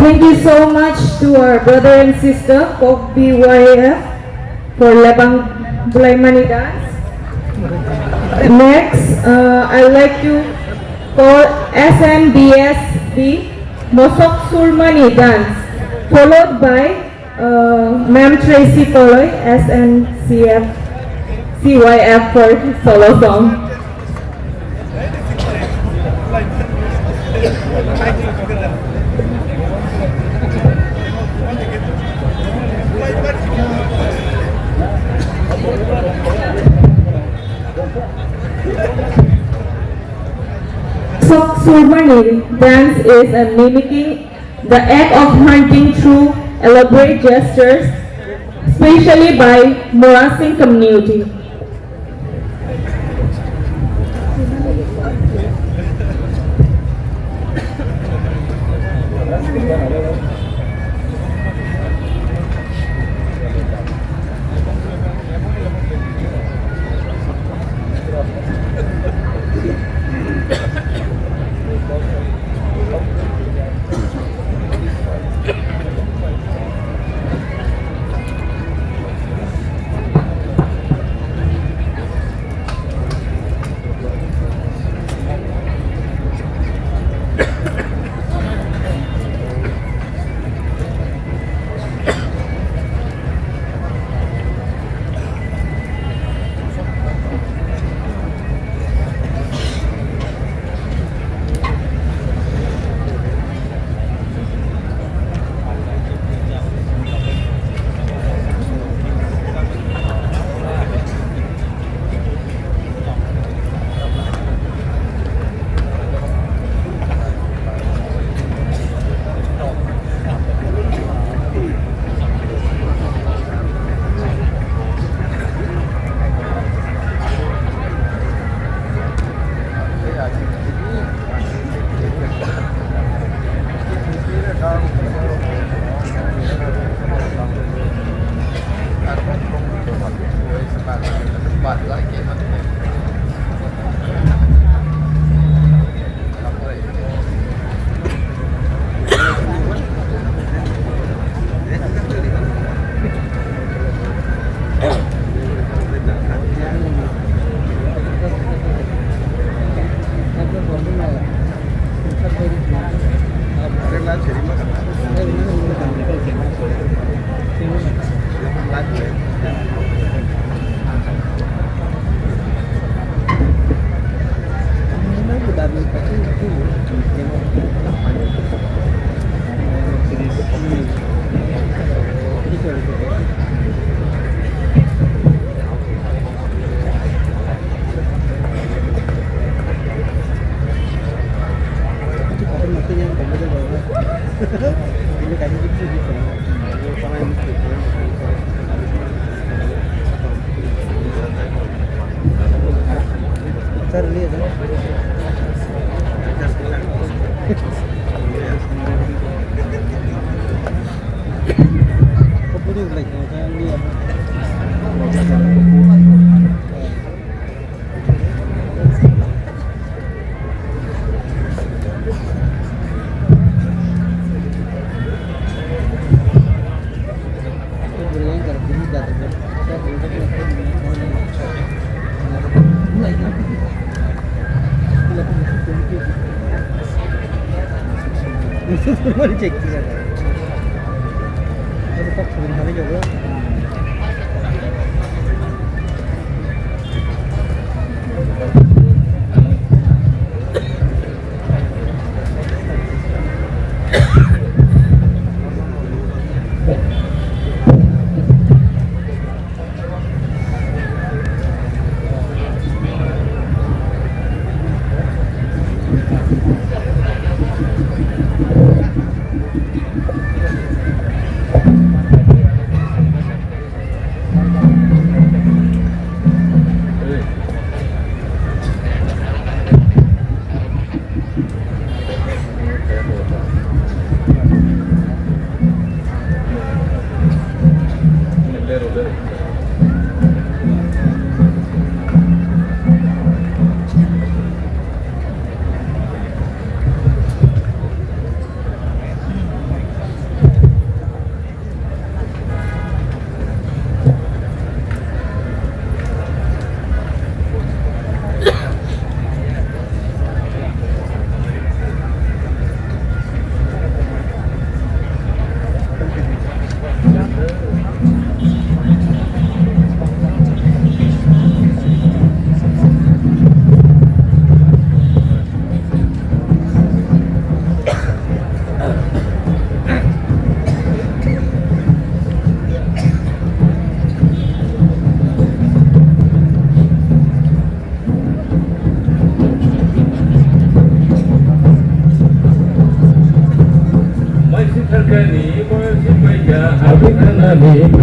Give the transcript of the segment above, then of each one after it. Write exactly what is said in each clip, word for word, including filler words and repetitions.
Thank you so much to our brother and sister of B Y F for Lebang Bulaimani dance. Next, uh, I'd like to call S N B S B Mosok Surmani dance, followed by Uh, Ma'am Tracy Koloi, S N C F, C Y F for solo song. Sok Surmani dance is a mimicking the act of hunting through elaborate gestures, especially by Murasing community.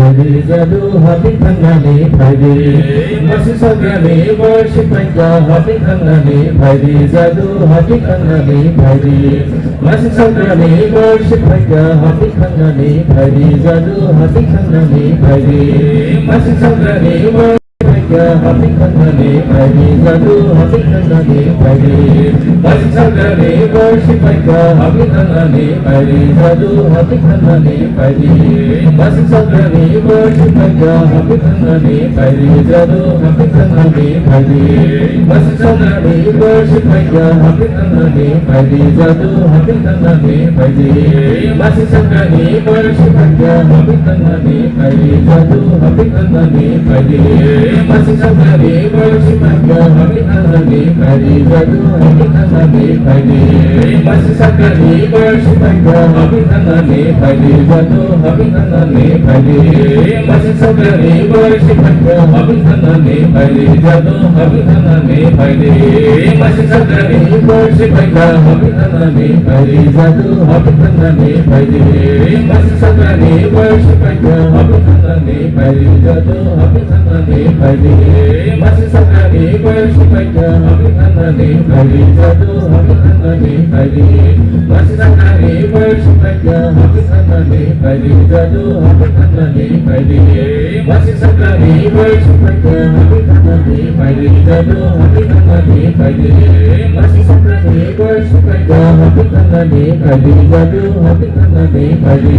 Phaidi jadu haping thangnani phaidi. Masi sagrani borsi phaikha haping thangnani phaidi jadu haping thangnani phaidi. Masi sagrani borsi phaikha haping thangnani phaidi jadu haping thangnani phaidi. Masi sagrani borsi phaikha haping thangnani phaidi jadu haping thangnani phaidi. Masi sagrani borsi phaikha haping thangnani phaidi jadu haping thangnani phaidi. Masi sagrani borsi phaikha haping thangnani phaidi jadu haping thangnani phaidi. Masi sagrani borsi phaikha haping thangnani phaidi jadu haping thangnani phaidi. Masi sagrani borsi phaikha haping thangnani phaidi jadu haping thangnani phaidi. Masi sagrani borsi phaikha haping thangnani phaidi jadu haping thangnani phaidi. Masi sagrani borsi phaikha haping thangnani phaidi jadu haping thangnani phaidi. Masi sagrani borsi phaikha haping thangnani phaidi jadu haping thangnani phaidi. Masi sagrani borsi phaikha haping thangnani phaidi jadu haping thangnani phaidi. Masi sagrani borsi phaikha haping thangnani phaidi jadu haping thangnani phaidi. Masi sagrani borsi phaikha haping thangnani phaidi jadu haping thangnani phaidi. Masi sagrani borsi phaikha haping thangnani phaidi jadu haping thangnani phaidi. Masi sagrani borsi phaikha haping thangnani phaidi jadu haping thangnani phaidi. Masi sagrani borsi phaikha haping thangnani phaidi jadu haping thangnani phaidi.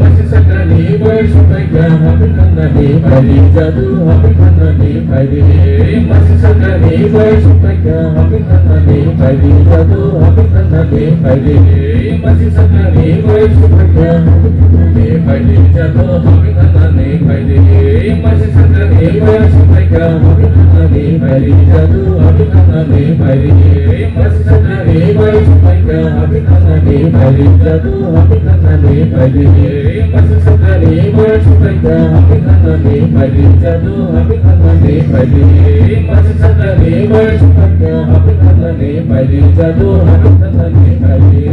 Masi sagrani borsi phaikha haping thangnani phaidi jadu haping thangnani phaidi. Masi sagrani borsi phaikha haping thangnani phaidi jadu haping thangnani phaidi. Masi sagrani borsi phaikha haping thangnani phaidi jadu haping thangnani phaidi. Masi sagrani borsi phaikha haping thangnani phaidi jadu haping thangnani phaidi. Masi sagrani borsi phaikha haping thangnani phaidi jadu haping thangnani phaidi. Masi sagrani borsi phaikha haping thangnani phaidi jadu haping thangnani phaidi. Masi sagrani borsi phaikha haping thangnani phaidi jadu haping thangnani phaidi.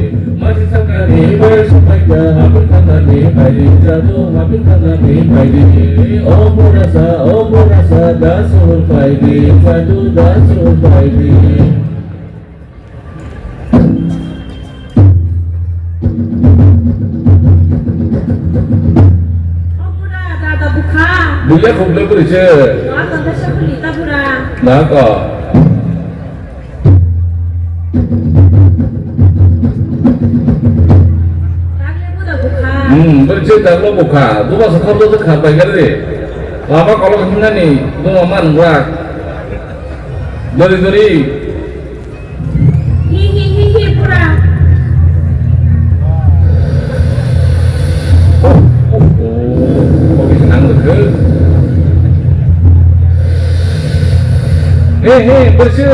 Masi sagrani borsi phaikha haping thangnani phaidi jadu haping thangnani phaidi. O purasa, o purasa, da suhur phaidi jadu da suhur phaidi. Bulia khum le bwrwi se. Na ko. Hmm, bwrwi se daglo bukha. Duba sa khordo se kha pai gari. Lama kolok hinani duma man grak. Dori dori. Hi, hi, hi, hi, pura. Oh, oh, oh, oh, bisa nang ke? He, he, berse,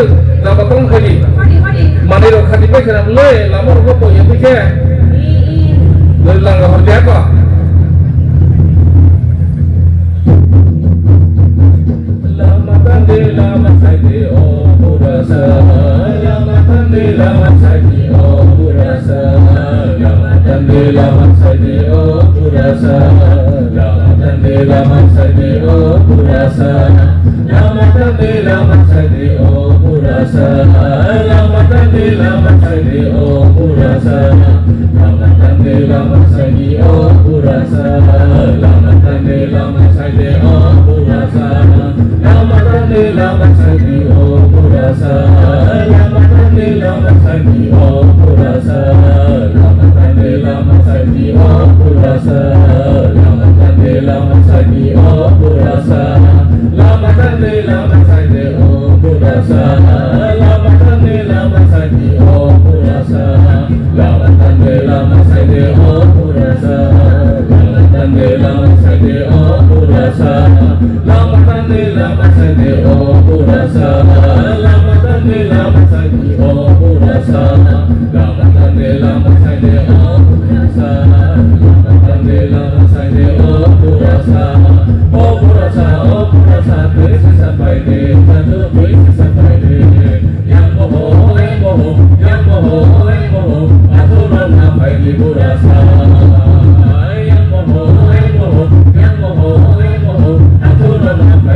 lama tong kali. Hodi, hodi. Mane rok khati pai khana le, lama rok ko ya pai khe. I, i. Le langa hor dia ko. Lama tande lama saide o purasa, lama tande lama saide o purasa, lama tande lama saide o purasa, lama tande lama saide o purasa, lama tande lama saide o purasa, lama tande lama saide o purasa, lama tande lama saide o purasa, lama tande lama saide o purasa. Lama tande lama saidi o purasa, lama tande lama saidi o purasa, lama tande lama saidi o purasa, lama tande lama saidi o purasa, lama tande lama saidi o purasa, lama tande lama saidi o purasa. Lama tande lama saide o purasa, lama tande lama saide o purasa, lama tande lama saide o purasa, lama tande lama saide o purasa, lama tande lama saide o purasa, lama tande lama saide o purasa, o purasa, o purasa, twi sisa paide, jadu twi sisa paide. Yang moho, yang moho, yang moho, yang moho, athurana phaidi purasa. Yang moho, yang moho, yang moho,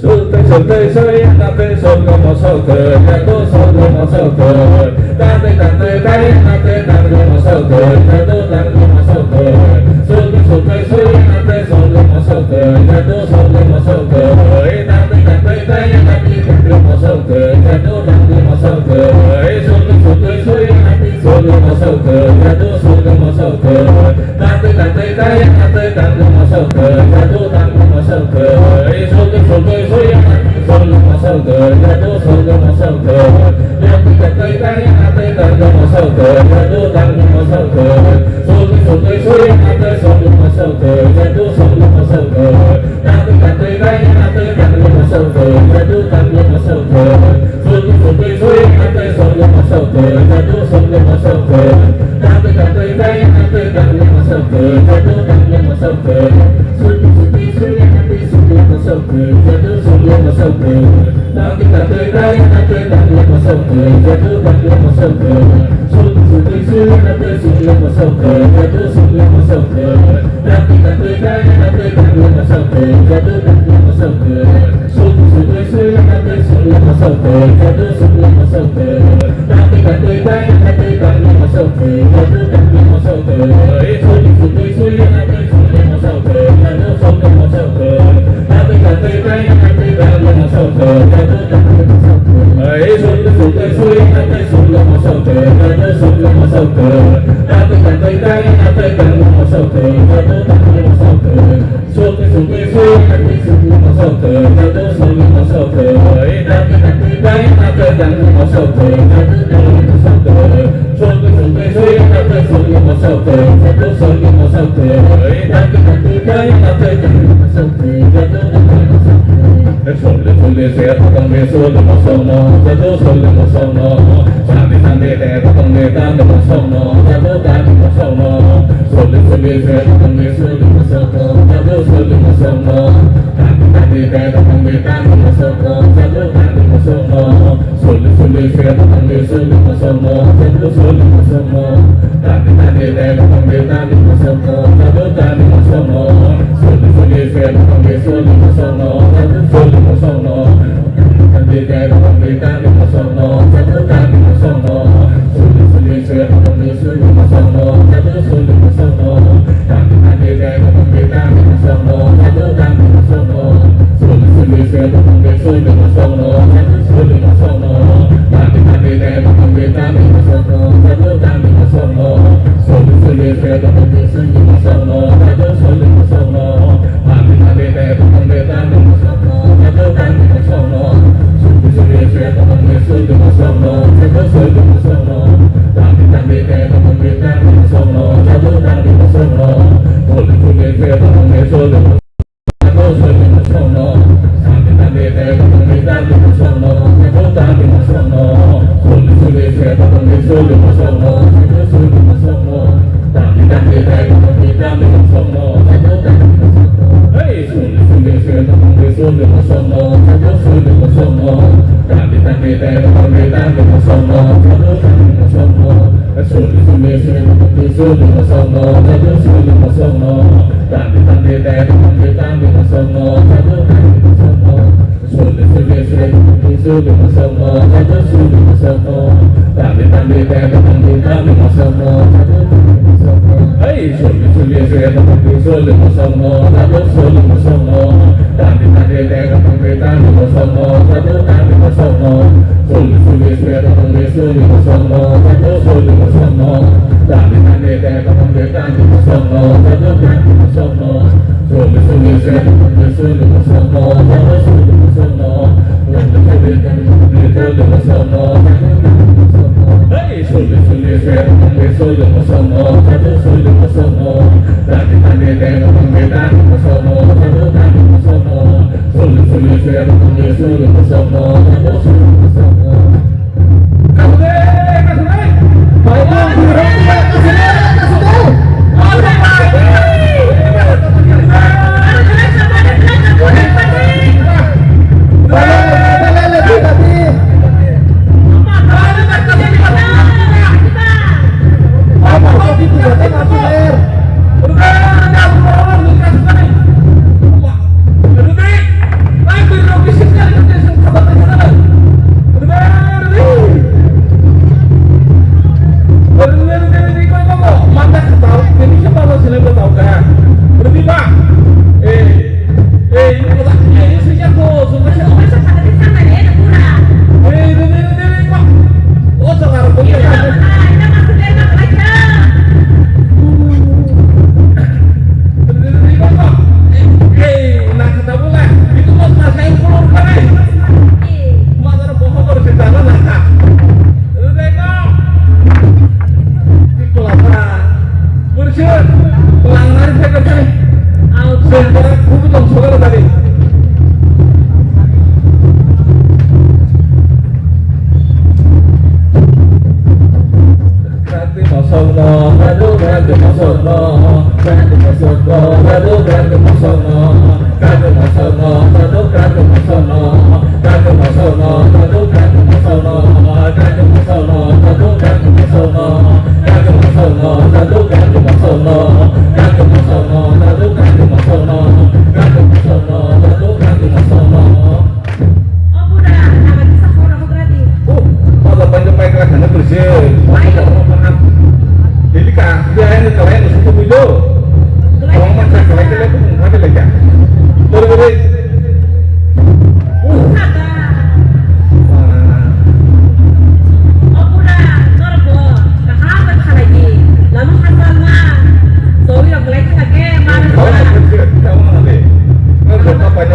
Sultwi sultwi suyana twi sulgo mosok twi, jadu sulgo mosok twi. Tangtwi tangtwi kayana twi tanggo mosok twi, jadu tanggo mosok twi. Sultwi sultwi suyana twi sulgo mosok twi, jadu sulgo mosok twi. Tangtwi tangtwi kayana twi tanggo mosok twi, jadu tanggo mosok twi. Sultwi sultwi suyana twi sulgo mosok twi, jadu sulgo mosok twi. Tangtwi tangtwi kayana twi tanggo mosok twi, jadu tanggo mosok twi. Sultwi sultwi suyana twi sulgo mosok twi, jadu sulgo mosok twi. Tangtwi tangtwi kayana twi tanggo mosok twi, jadu tanggo mosok twi. Sultwi sultwi suyana twi sulgo mosok twi, jadu sulgo mosok twi. Tangtwi tangtwi kayana twi tanggo mosok twi, jadu tanggo mosok twi. Sultwi sultwi suyana twi sulgo mosok twi, jadu sulgo mosok twi. Tangtwi tangtwi kayana twi tanggo mosok twi, jadu tanggo mosok twi. Sultwi sultwi suyana twi sulgo mosok twi, jadu sulgo mosok twi. Tangtwi tangtwi kayana twi tanggo mosok twi, jadu tanggo mosok twi. Sultwi sultwi suyana twi sulgo mosok twi, jadu sulgo mosok twi. Tangtwi tangtwi kayana twi tanggo mosok twi, jadu tanggo mosok twi. Sultwi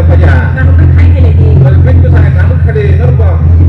Kaya. Kamu kan khai khai lagi. Balik ke sana, kamu kade, norok. Norok.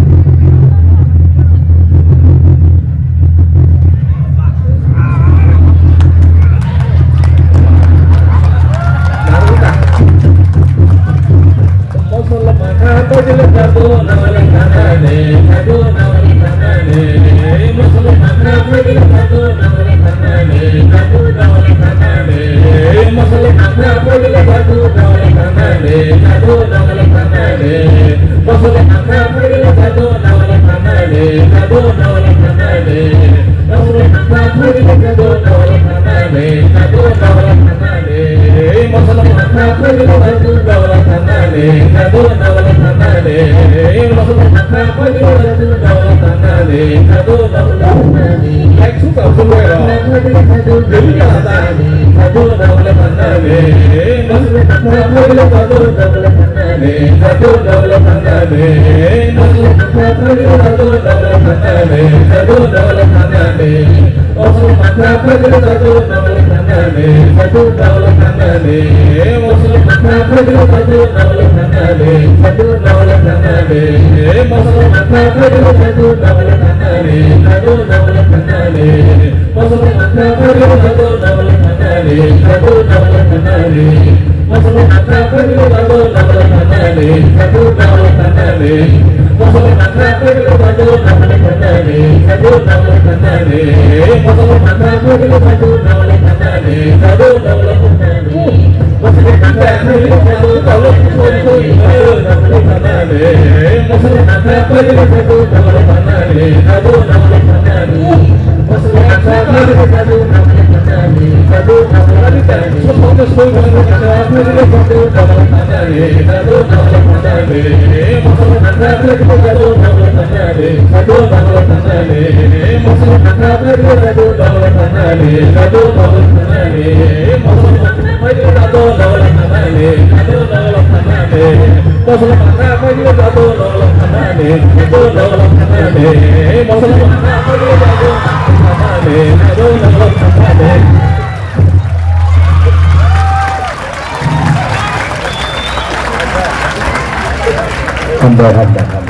Hambai, hambai, hambai.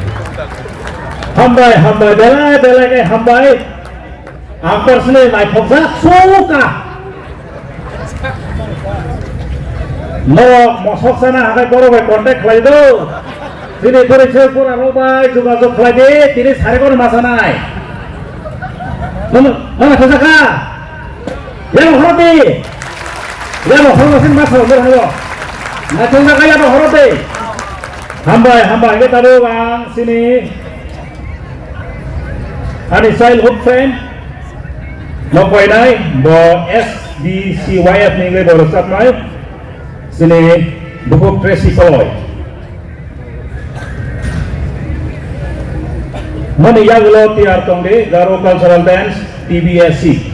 Hambai, hambai, belai, belai khe hambai. Ang personally naithokjak, suka. Norok mosok sana hakai borok bai contact khlai do. Chini bwrwi se bura rok bai jogajog khlai di, tini sari kono ma sanai. Nono, nono thajak kha? Yabo horo di. Yabo horo sin ma soro mo horo. Na thajak kha yabo horo di. Hambai, hambai, hingke tabuk ang chini ani childhood friend, no koinai, bo S D C Y F ni hingke bo rwchapnai, chini Bukhuk Tracy Koloi. Moni yagulo tiyar tongdi, Garo Cultural Dance, T B S C.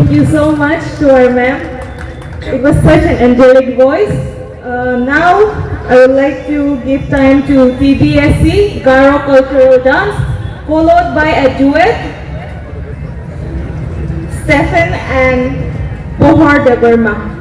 Thank you so much to our ma'am. It was such an angelic voice. Uh, now, I would like to give time to T B S C, Garo Cultural Dance, followed by a duet, Stephen and Pohor Debbarma.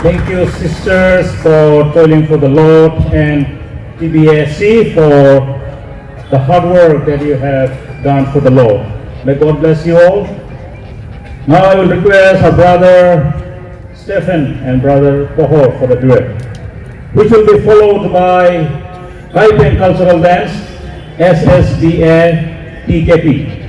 Thank you, sisters, for toiling for the Lord, and T B S C for the hard work that you have done for the Lord. May God bless you all. Now I will request our brother Stephen and brother Pohor for the duet, which will be followed by Kaipen Cultural Dance, S S B A T K P.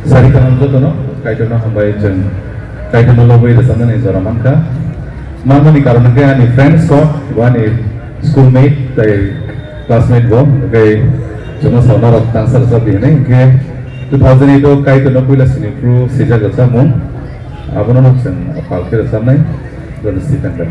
Sari kaham jotono, Kaitorno hambai chwng Kaitorno lobwi rwchapnani jora mankha. Manmani karon hwnkhe ani friends kok, bo ani schoolmate tei classmate bo, hwnkhe chwngno sauna rok tangsa rwchapdi hwnwi, hwnkhe two thousand eight o Kaitorno puila sini phuru sijak rwchapmung, abono chwng pal khe rwchapnai, joto Stephen bai.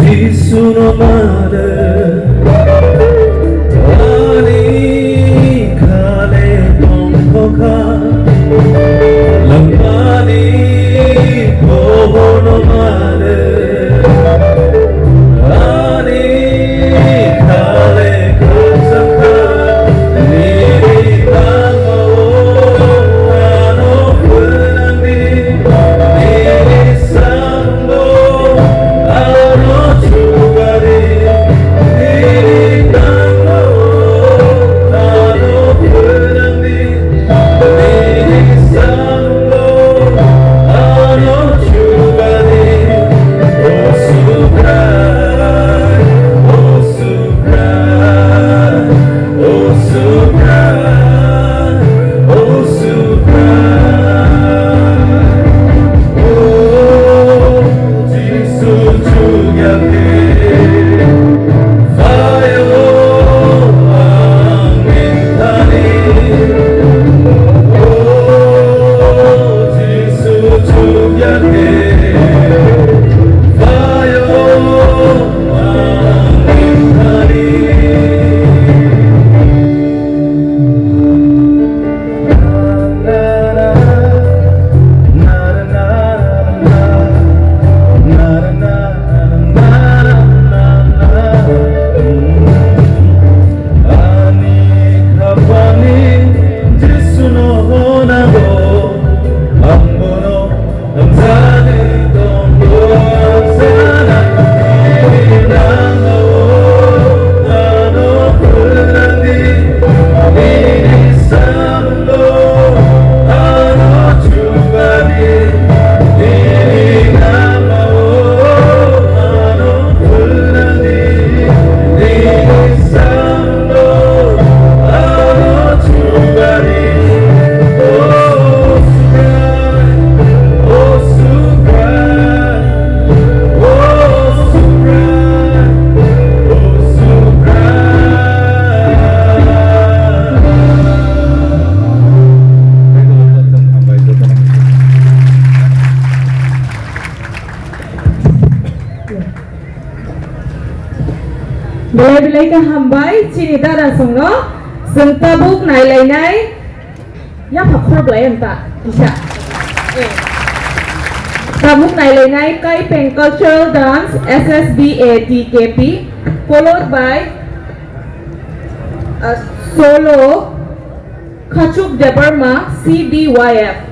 Jisu no mare, ani khale tongkha, langmani bobo no mare, ani khale khasakha, nini nangmao ano phwrwngdi, nini Belai belai khe hambai chini dada songno, chwng tabuk nailainai. Yapha khorok lai wng ta kisa. Eh. Tabuk nailainai Kaipeng Cultural Dance, S S B A T K P, followed by, uh, Solo Khachuk Debbarma, C B Y F.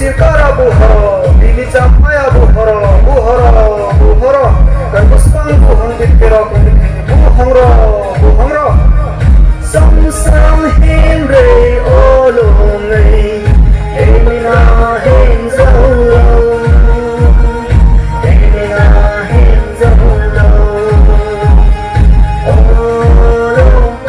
Sirkara buhoro, bini chamaya buhoro, buhoro, buhoro. Kaibuskang buhang bitkero, buhangro, buhangro. Samsam himrei olongei, emina himjalo, emina himjalo. Olong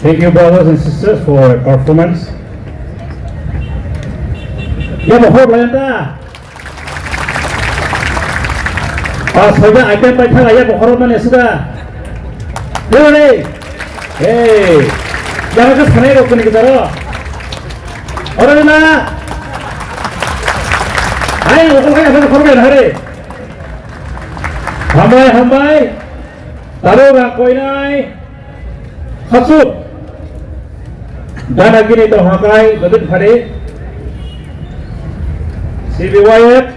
Thank you, brothers and sisters, for your performance. Ya, mohor layan da. Ah, soja item bai thala ya, mohor mane suda. Dole. Hey. Ya, ka sanai rok ni gitaro. Ora na. Ai, rok ka ya, mohor bai hare. Hambai, hambai. Taro rang koinai. Khasuk. Gana gini to hakai, David Phare. C B Y F,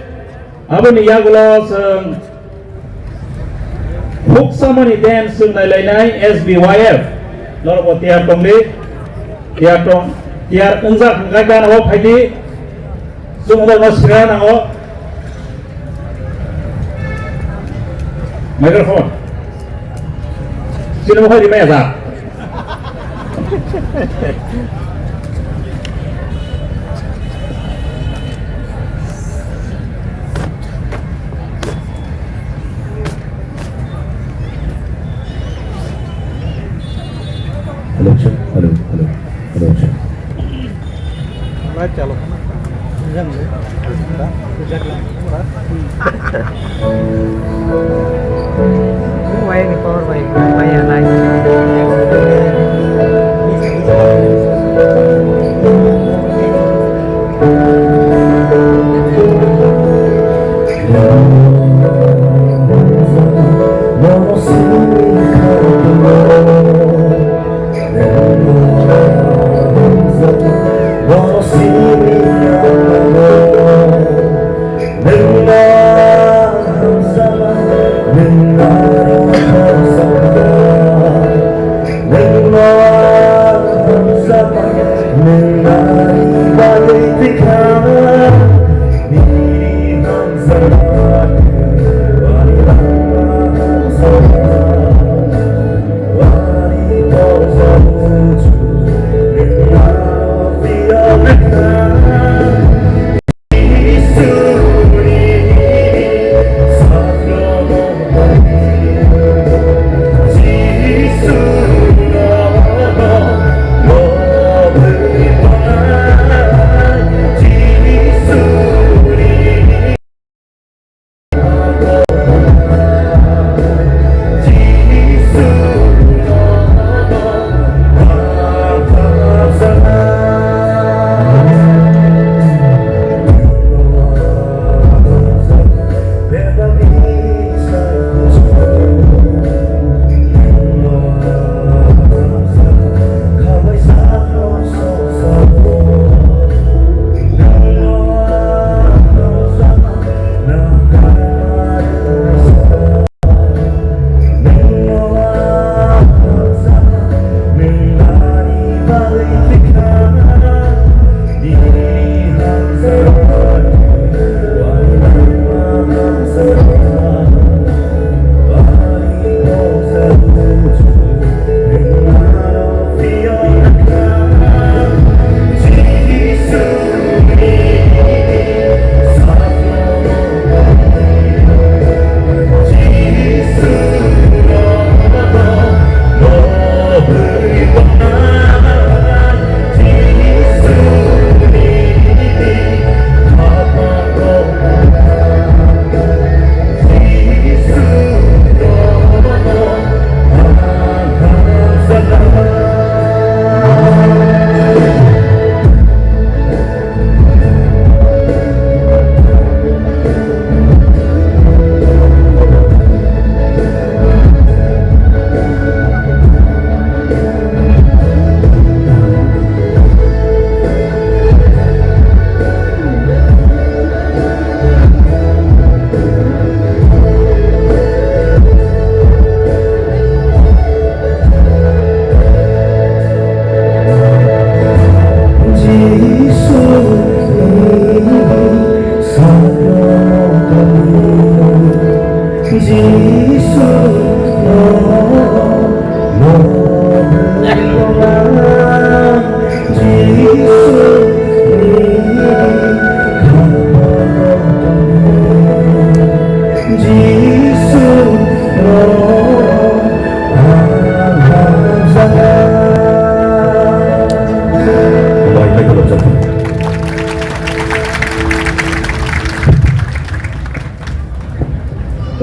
aboni yagulo chwng Huksamani dance chwng nailainai S B Y F. Norok bo tiyar tongdi. Tiyar tong, tiyar wngjak hwnkhe gana o phaidi. Chwng norokno sina nango. Microphone. Chini bo phaidi maya ja. Hello, sir. Hello, hello, hello, sir. Live chalo. Wai ni power bai, bai ya, live.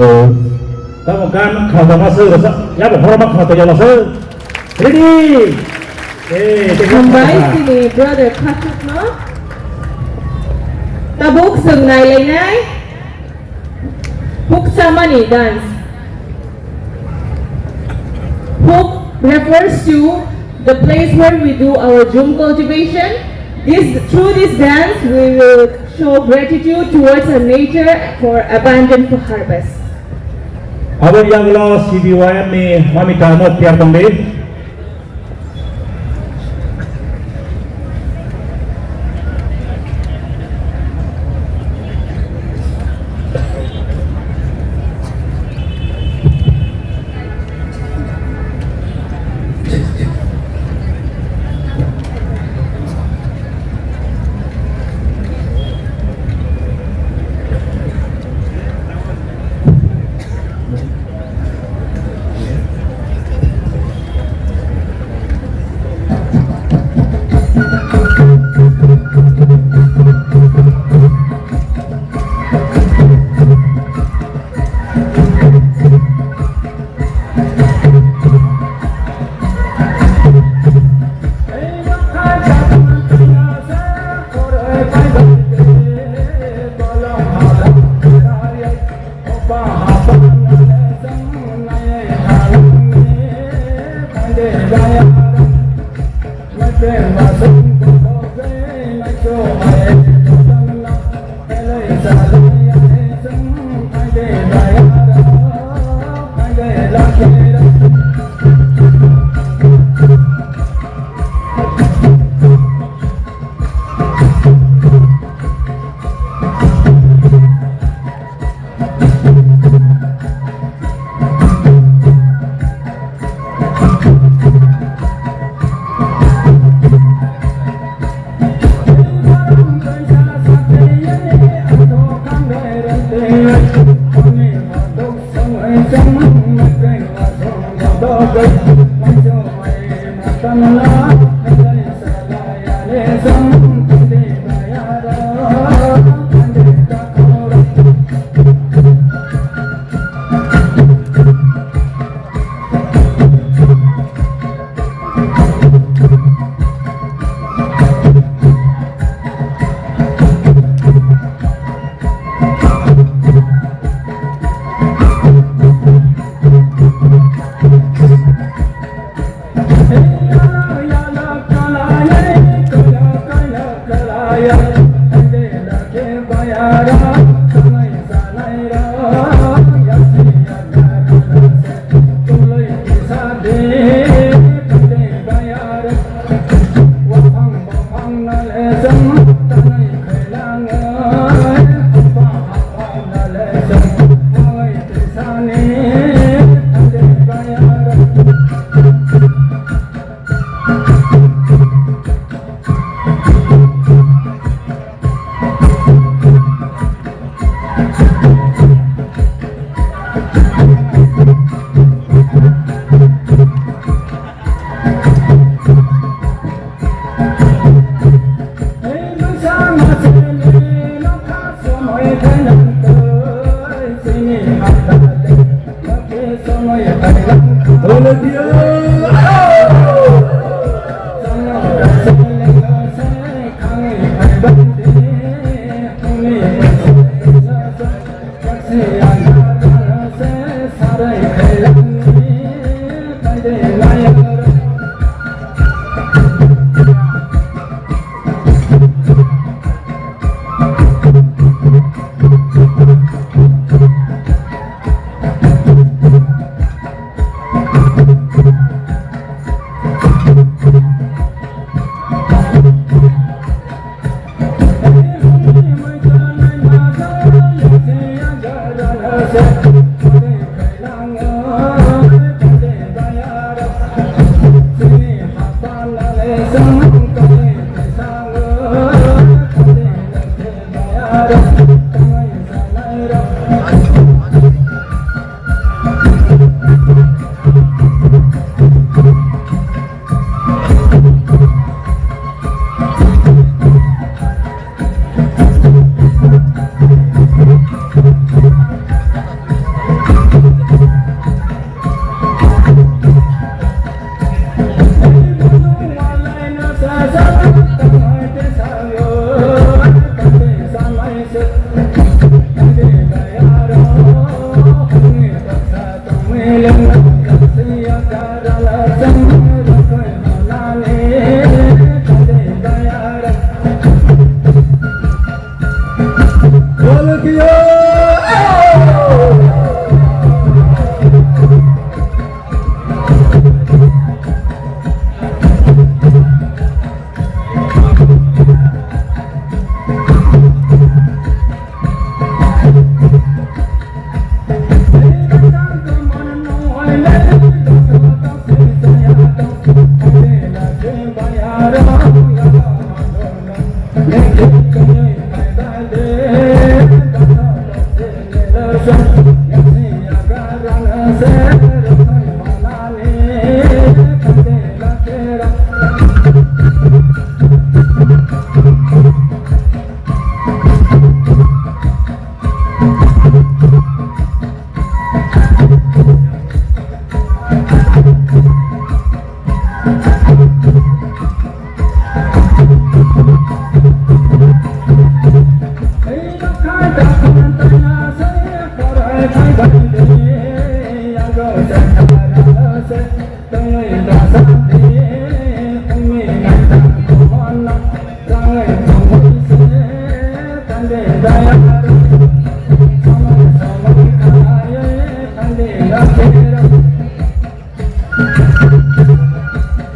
Tamo gan kha jama se rasa, ya bo horma kha to jama se. Ready? Eh, thank you. Hambai sini brother Khatuk no. Tabuk swngnai lainai. Huksamani dance. Huk refers to the place where we do our jhum cultivation. This, through this dance, we will show gratitude towards our nature for abundant harvest. Abo yagulo C B Y M ni mamita no tiar tongdi.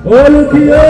O lukhiyo.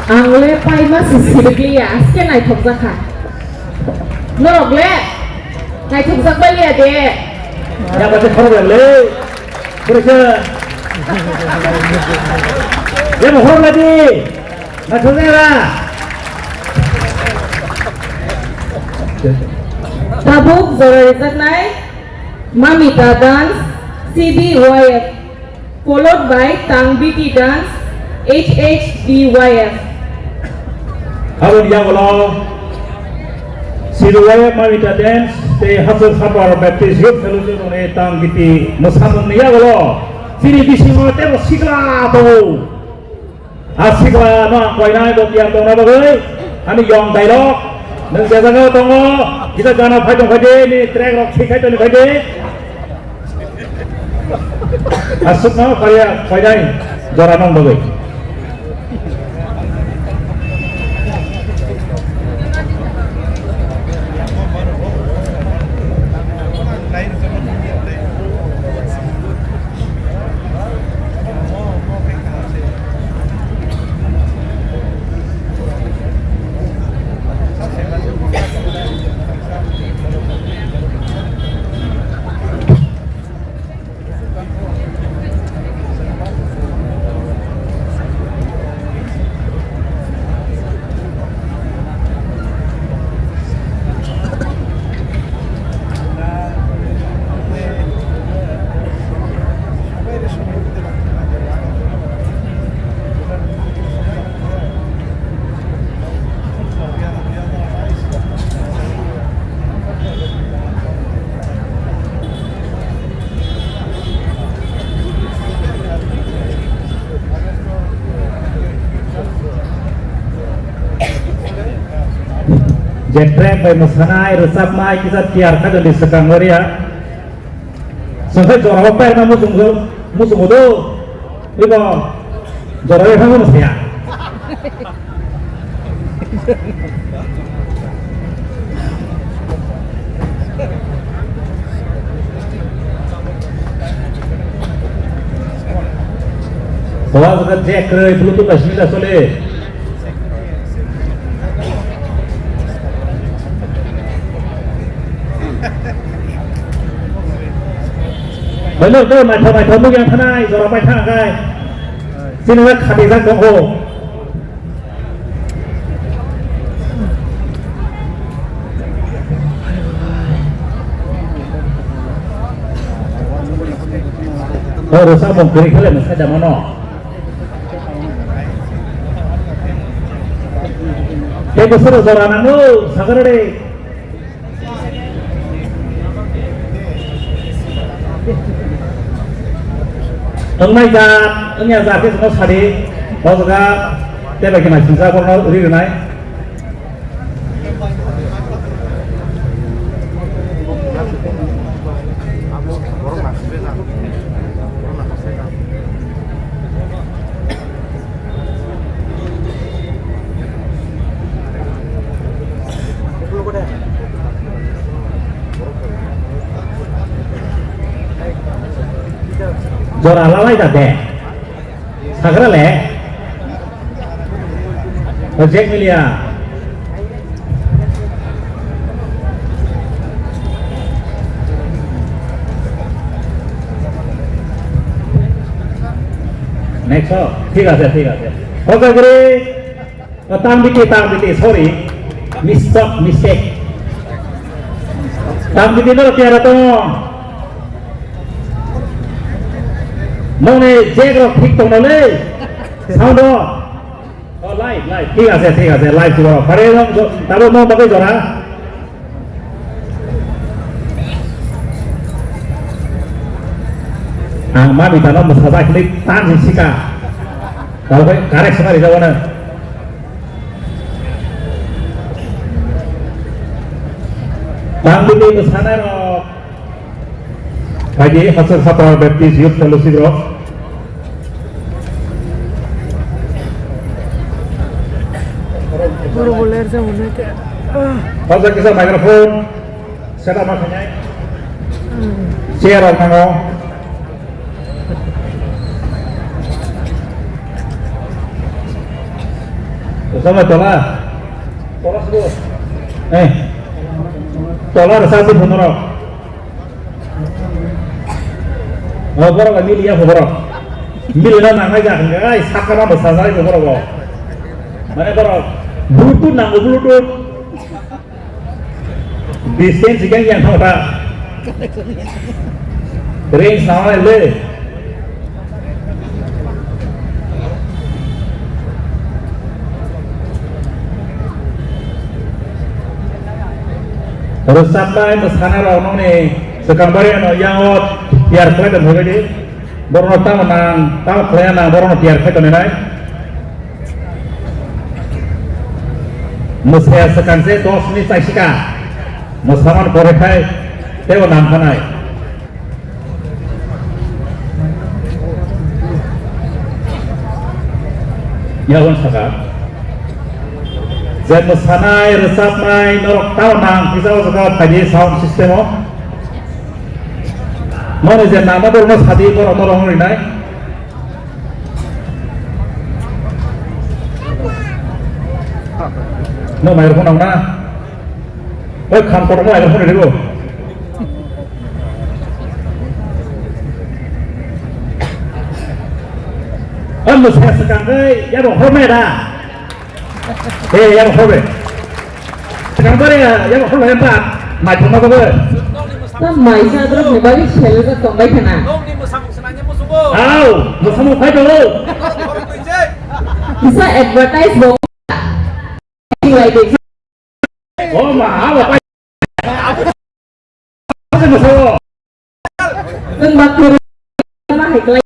Ang le paima se sirikliya, aske naithokjak kha. Norok le naithokjak baliya de. Yang baca khorok le. Kurasa. Yang khorok lagi. Naithokjak ra. Tabuk jora rijaknai Mamita dance, C B Y F. Followed by Tangbiti dance, H H B Y F. Aboni yagulo Siruwaya Mamita Dance tei Hachal Sapar Baptist Youth Fellowship ni tang giti mwsamung ni yagulo chini bisingo tebo sikla tongo. A sikla no ang koinai bo tiyar tongna bagwi ani yong dailok. Nwng je jaga tongo, kisa gana phai tong phai de, ni track rok thik khai tong phai de. Aswkno kariya koinai jora nong bagwi. Je track bai mwsanai, rwchapnai, kisa tiyar kha jodi swkang o riya. Sengkhe jorao pairma muchung, muchungo do. Ibo jorao thangma saya. Bawa jaga jack kwrwi, Bluetooth bai simi da chole. Hello, hello, naithok, naithok, nukya thanai, jora pai thang kai. Chini wng khatijak tongo. O rwchapmung kwrwi khe le mwsai da mano. Tei bwswk jora nango, sagra de. Wngnai ja, wngya ja khe chwngno sadi, o jaga tei bai khe naisingcha borokno ri rwnai. Jora lalai da de. Sagra le. O Jack Milia. Next, oh, ঠিক আছে, ঠিক আছে. Okay, great. Oh, tang biti, tang biti, sorry. Mistake, mistake. Tang biti no kaya rato. Mone Jack rok thik tong le. Sound o. Oh, live, live. ঠিক আছে, ঠিক আছে, live দিব. Pare no, jo-, tabo no bagai jora. Ang mami tano mwsajak hinwi tansi sika. Tabo khe correct swnari jabo na. Tang bini mwsana rok. Phaidi Hachal Sapar Baptist Youth Fellowship rok. Borok bo ler jabo na khe. Hojak kisa microphone. Setup ma khainai. Chair rok nango. Sama tola. Tola sudu. Eh. Tola rasa tu bunoro. Oh, borok bai mili ya borok. Mili na nangnai jak hingka ai sakka ma bwsa jai borok bo. Mane borok Bluetooth nango, Bluetooth. Distance hingka yang thang ta. Range nangnai le. Rwchapnai mwsanairok nokni swkang bai ano yango tiyar khlai tong phaibaidi. Borokno tamo nang, tamo khlaiya nang, borokno tiyar khai tongninai. Mwsaya swkang se dos minute chaisika. Mwsamani pore khai teibo nang phanai. Yawan saka. Je mwsanai, rwchapnai, norok tamo nang kisa o jaga phaidi sound system o. Noni je nangma borokno sadi borok norok rinai. No microphone nang na. Oi kham kotor no microphone ribo. Oi mwsaya swkang khe yabo hormai da. Eh, yabo horbe. Swkang bare yabo horbe ba. Mai thangma gobe. Ta mai sa drop ni bagi sel ga tong bai khana. Nokni mwsamung swnamya muchungo. Au, mwsamung khai tongo. Nokni borok twi se. Kisa advertise bo. Lai de. Oh, ma, ha, ba, pai. Asa mo so. Nwng bak kwrwi ma hai klai.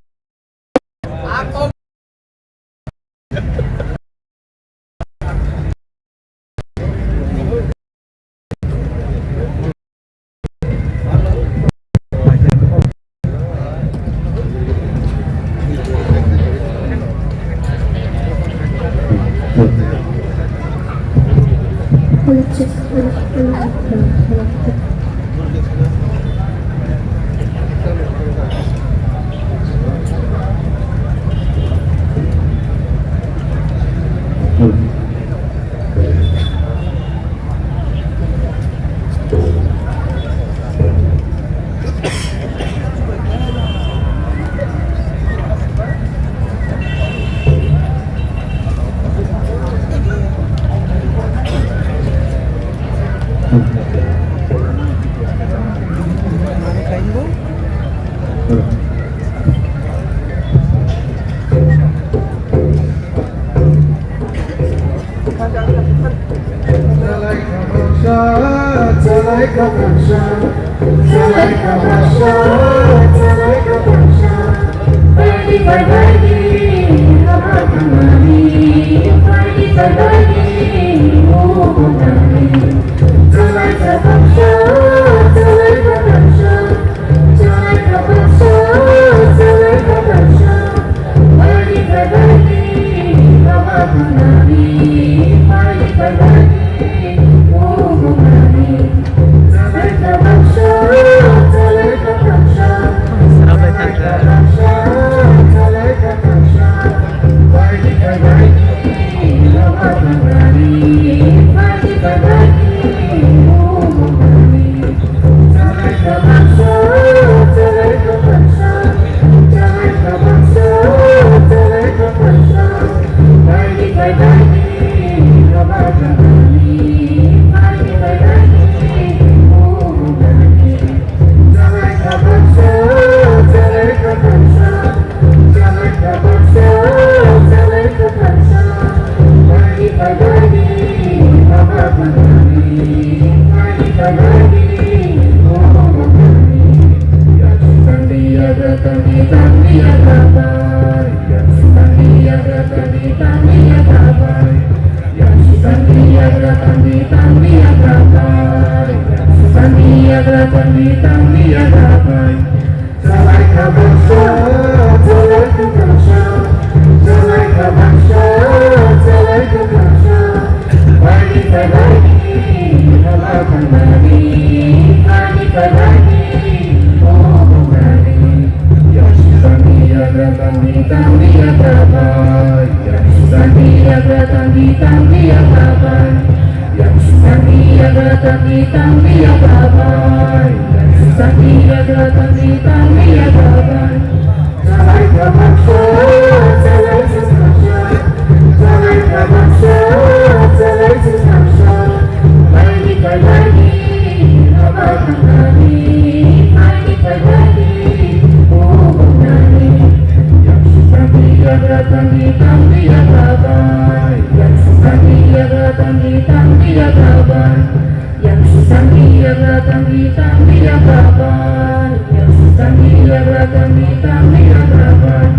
Yaksi tangwi yagra tangwi tangwi yagra bai.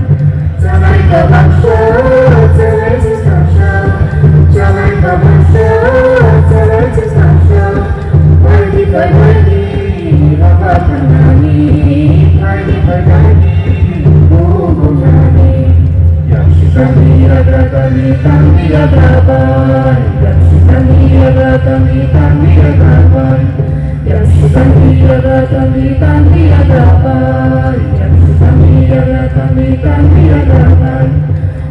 Chalai kabaksa, chalai chwsangsa. Chalai kabaksa, chalai chwsangsa. Baidi bai baidi, baba thangnani. Baidi bai baidi, bubu nani. Yaksi tangwi yagra tangwi tangwi yagra bai. Yaksi tangwi yagra tangwi tangwi yagra bai. Yaksi tangwi yagra tangwi tangwi yagra bai. Yaksi tangwi yagra tangwi tangwi yagra bai.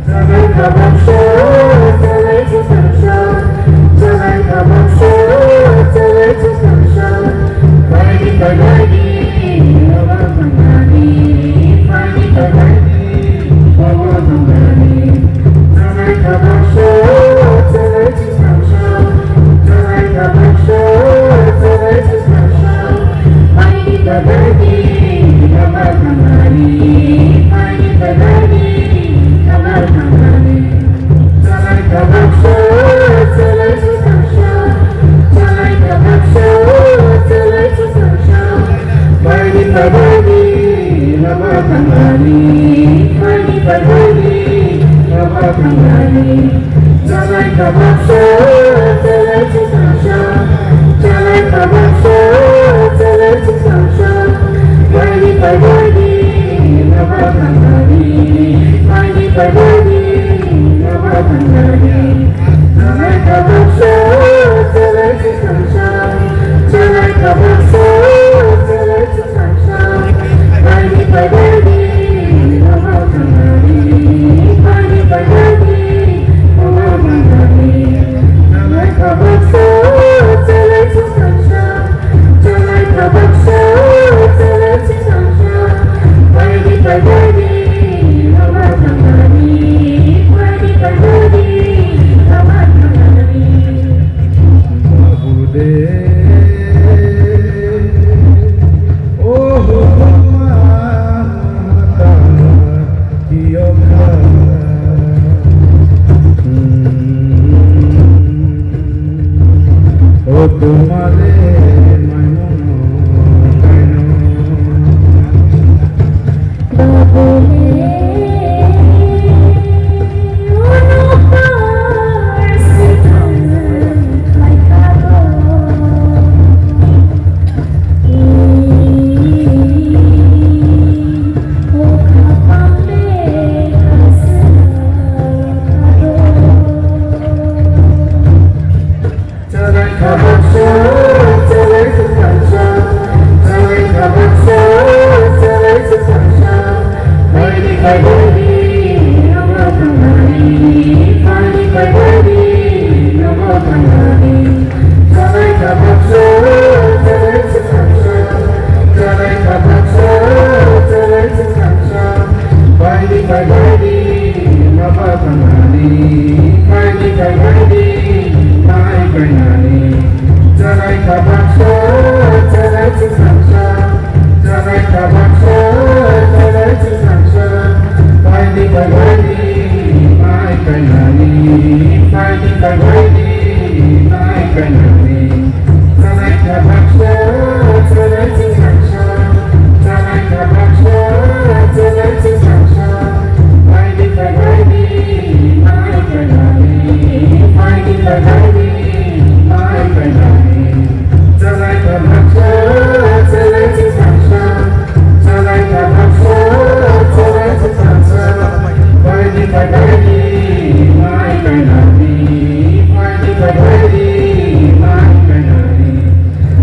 Chalai kabaksa, chalai chwsangsa. Chalai kabaksa, chalai chwsangsa. Baidi bai baidi, baba thangnani. Baidi bai baidi, baba thangnani. Chalai kabaksa, chalai chwsangsa. Baidi bai baidi, lama thangnani. Baidi bai baidi, lama thangnani. Chalai kabaksa, chalai chwsangsa. Chalai kabaksa, chalai chwsangsa. Baidi bai baidi, lama thangnani. Baidi bai baidi, lama thangnani. Chalai kabaksa, chalai chwsangsa. Chalai kabaksa, chalai chwsangsa. Baidi bai baidi, lama thangnani. Baidi bai baidi, lama thangnani. Chalai kabaksa, chalai chwsangsa. Chalai kabaksa, chalai chwsangsa. Baidi bai baidi, lama thangnani. Baidi bai baidi, lama thangnani. Babu de, oh, mata, kiyokha. Hmm. O tumare maimono kaino. Chalai kabaksa, chalai chwsangsa. Chalai kabaksa, chalai chwsangsa. Baidi bai baidi, lama thangnani. Baidi bai baidi, lama thangnani. Chalai kabaksa, chalai chwsangsa. Chalai kabaksa, chalai chwsangsa. Baidi bai baidi, lama thangnani. Baidi bai baidi, mai kainani. Chalai kabaksa, chalai chwsangsa. Chalai kabaksa, chalai chwsangsa. Baidi bai baidi, mai kainani. Baidi bai baidi, mai kainani. Chalai kabaksa, chalai chwsangsa. Chalai kabaksa, chalai chwsangsa. Baidi bai baidi, mai kainani. Baidi bai baidi, mai kainani. Chalai kabaksa, chalai chwsangsa. Chalai kabaksa, chalai chwsangsa. Baidi bai baidi, mai kainani. Baidi bai baidi, mai kainani.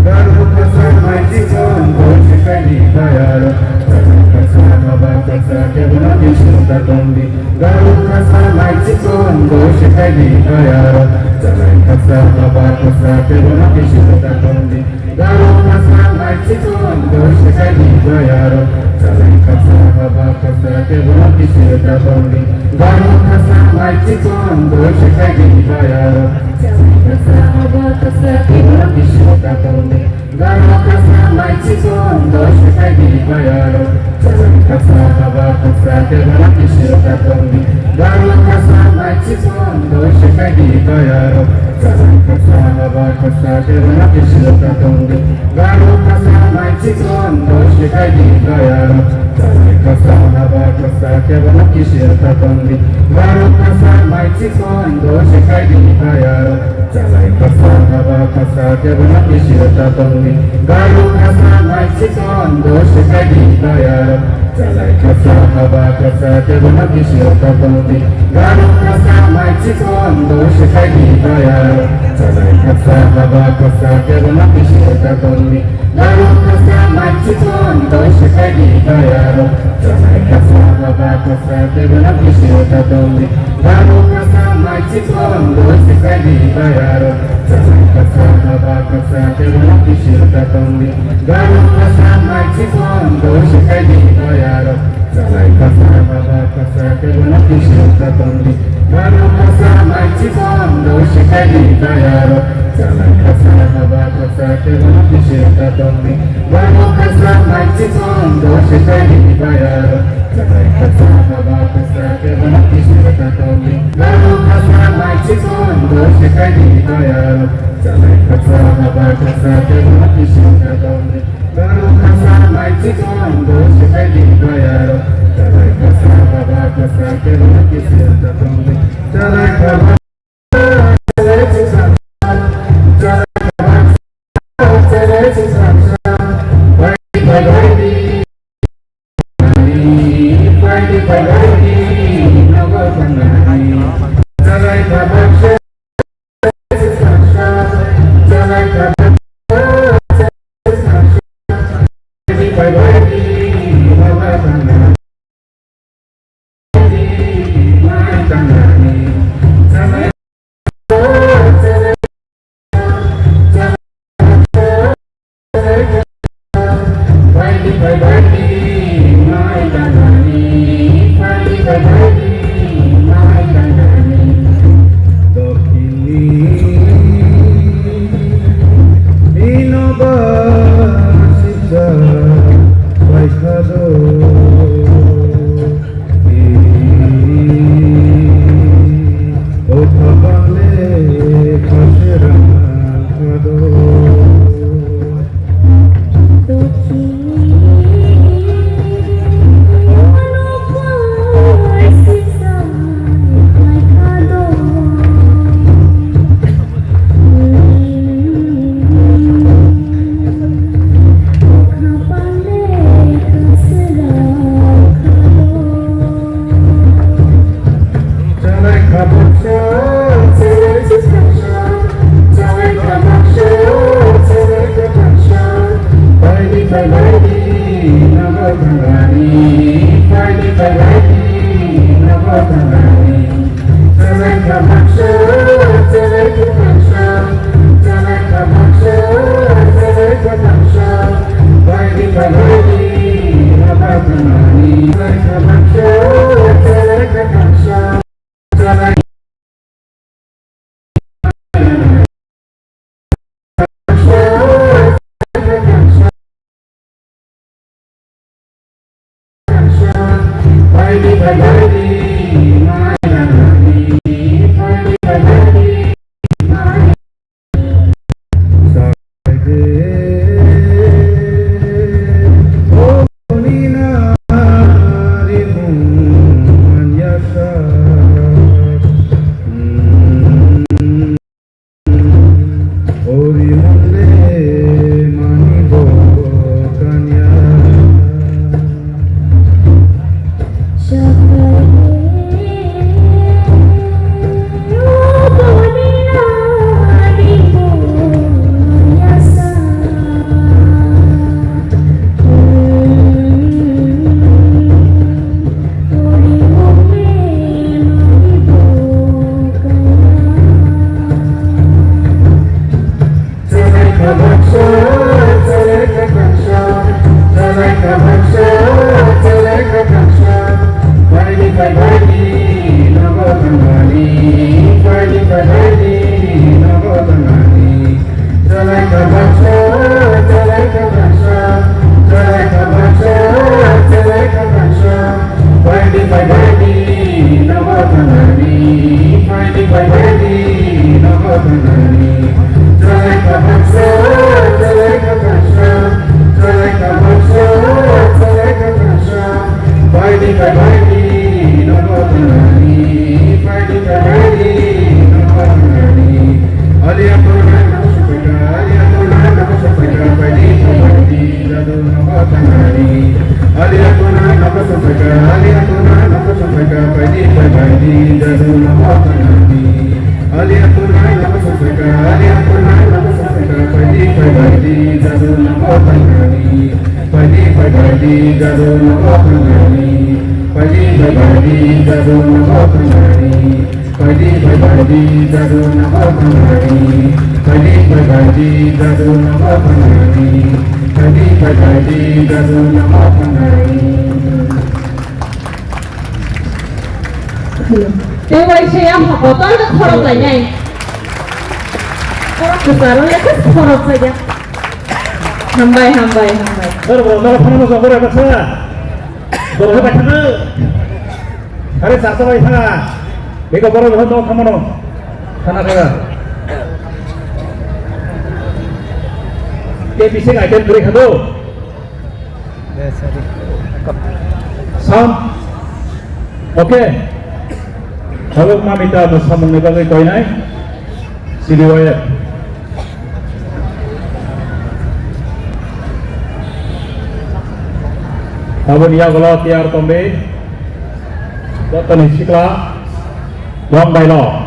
Garo khasa mai chikon, bo se kaini bayaro. Chajak khasa, haba khasa, kebono kisi ta tongdi. Garo khasa mai chikon, bo se kaini bayaro. Chajak khasa, haba khasa, kebono kisi ta tongdi. Garo khasa mai chikon, bo se kaini bayaro. Chajak khasa, haba khasa, kebono kisi ta tongdi. Garo khasa mai chikon, bo se kaini bayaro. Chalai khasa, haba khasa, kebono kisi ta tongdi. Garo khasa mai chikon, bo se kaini bayaro. Chalai khasa, haba khasa, kebono kisi ta tongdi. Garo khasa mai chikon, bo se kaini bayaro. Chalai khasa, haba Haba khasa kebono kisil ta tongdi. Garo khasa mai chikon do sikai di bayaro. Chalai khasa haba khasa kebono kisil ta tongdi. Garo khasa mai chikon do sikai di bayaro. Chalai khasa haba khasa kebono kisil ta tongdi. Garo khasa mai chikon do sikai di bayaro. Chalai khasa haba khasa kebono kisil ta tongdi. Garo khasa mai chikon do sikai di bayaro. Chalai khasa haba khasa kebono kisil ta tongdi. Garo khasa mai chikon do sikai di bayaro. Chalai khasa haba khasa kebono kisil ta tongdi. Garo khasa mai chikon do sikai di bayaro. Chalai khasa haba khasa kebono kisil ta tongdi. Garo khasa mai chikon do sikai di bayaro. Chalai khasa haba khasa kebono kisil ta tongdi. Garo khasa mai chikon do sikai di bayaro. Chalai khasa haba khasa kebono kisil ta tongdi. Garo khasa mai chikon do sikai di bayaro. Chalai khasa haba khasa kebono kisil ta tongdi. Garo khasa mai chikon do sikai di bayaro. Chalai khasa haba khasa kebono kisil ta tongdi. Garo khasa mai chikon do sikai di bayaro. Chalai khasa haba khasa kebono kisil ta tongdi. Chalai khaba Tei waisa ya botol no khorok lainai. Khorok kwcharo ya khorok saya. Hambai, hambai, hambai. Tor bo, tor phano mo jogor ba sa. Borok bai thangna. Are sa sa bai thangna. Bego borok no tong thangmano. Thana thangna. Ke bising item kwrwi khado. Sound. Okay. Tabuk mamita no samung ni bagwi koinai. C D Y F. Aboni yagulo tiyar tongdi. Jotoni sikla. Wang bailo.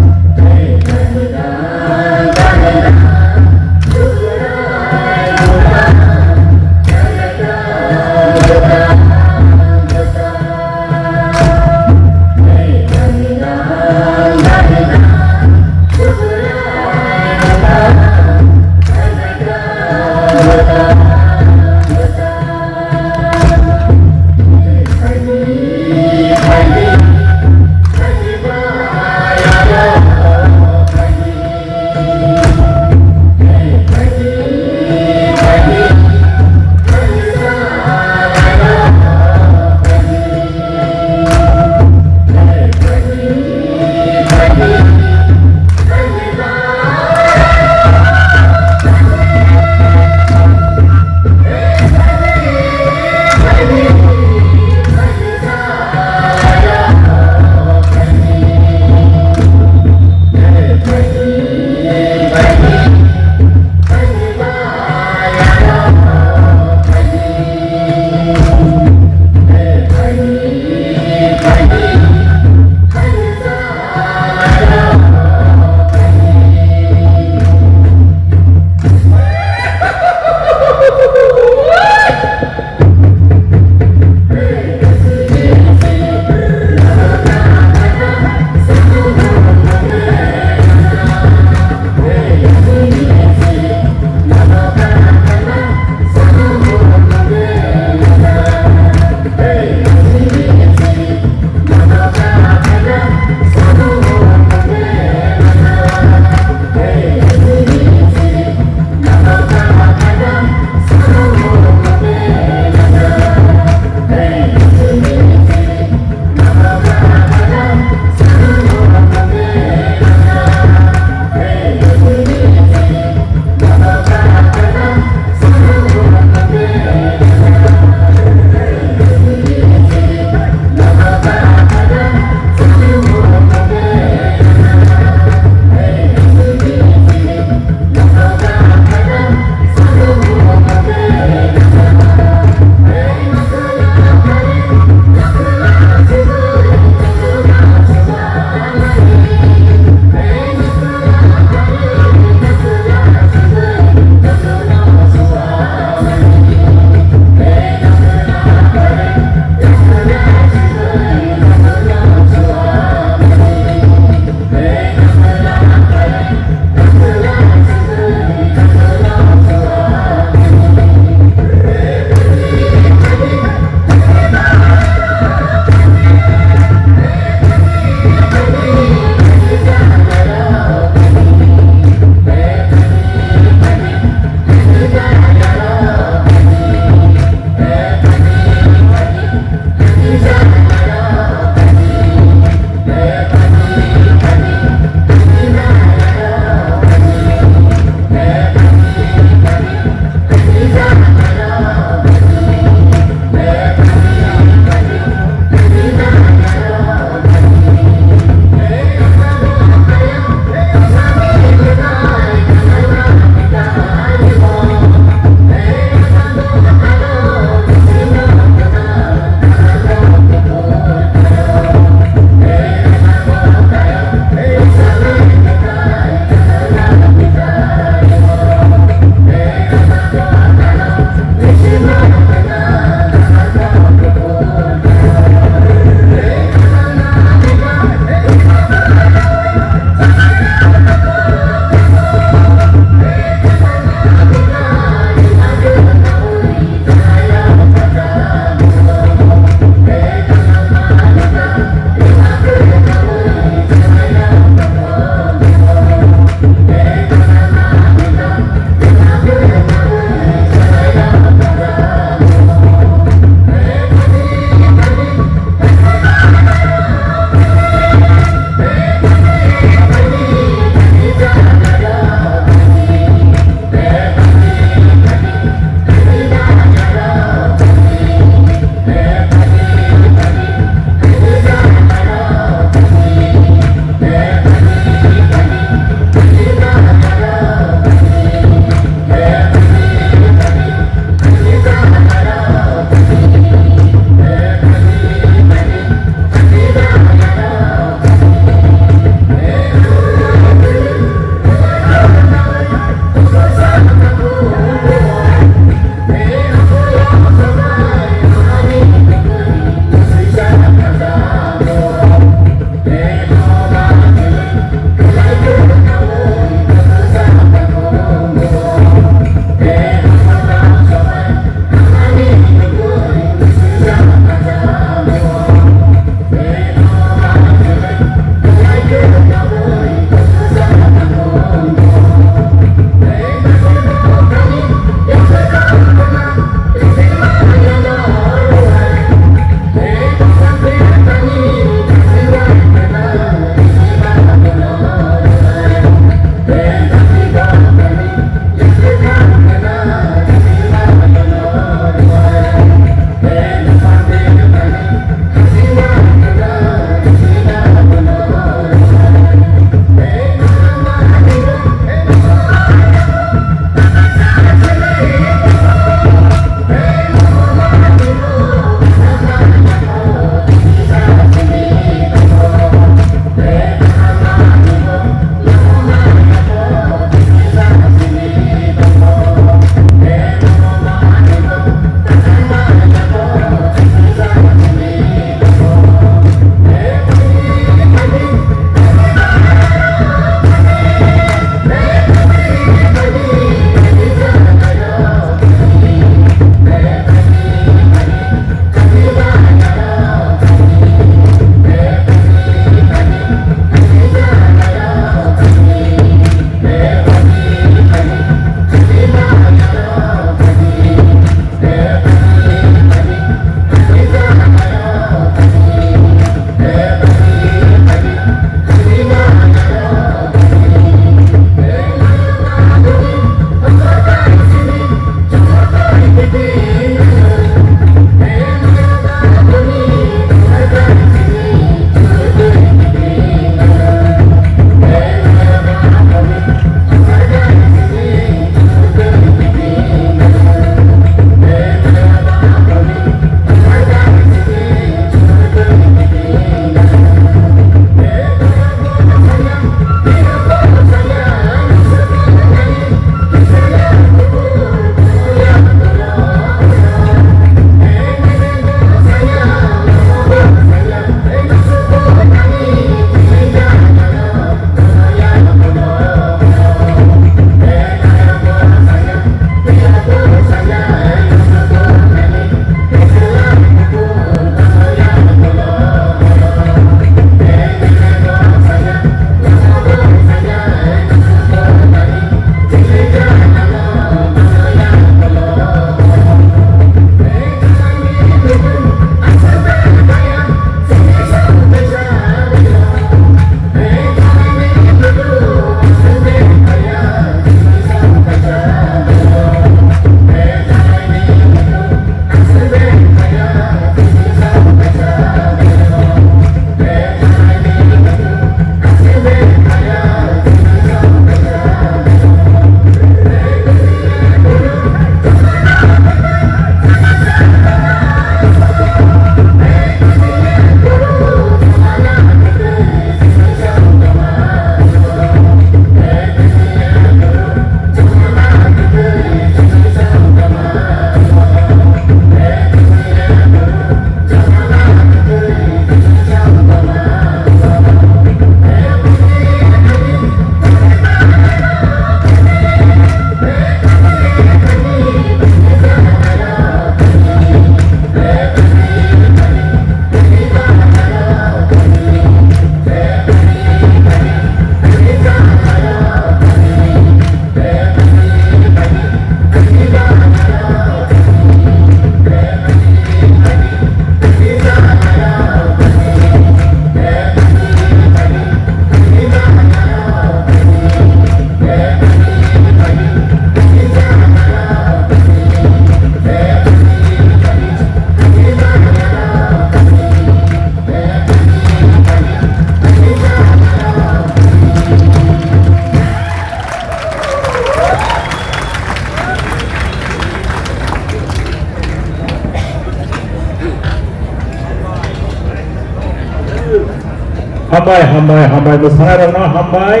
Hambai, hambai, hambai, mwsanairokno hambai.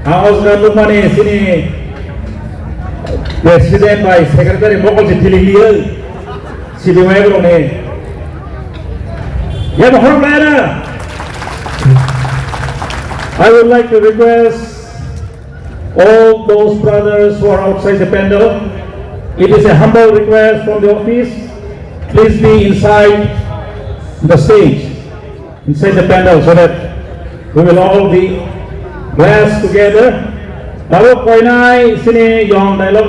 Ang o jaga nukmani chini president bai secretary mokol se thili liyo. C B Y rokni. Yabo horok laina. I would like to request all those brothers who are outside the pandal, it is a humble request from the office. Please be inside the stage, inside the pandal, so that we will all be blessed together. Tabuk koinai chini yong dailok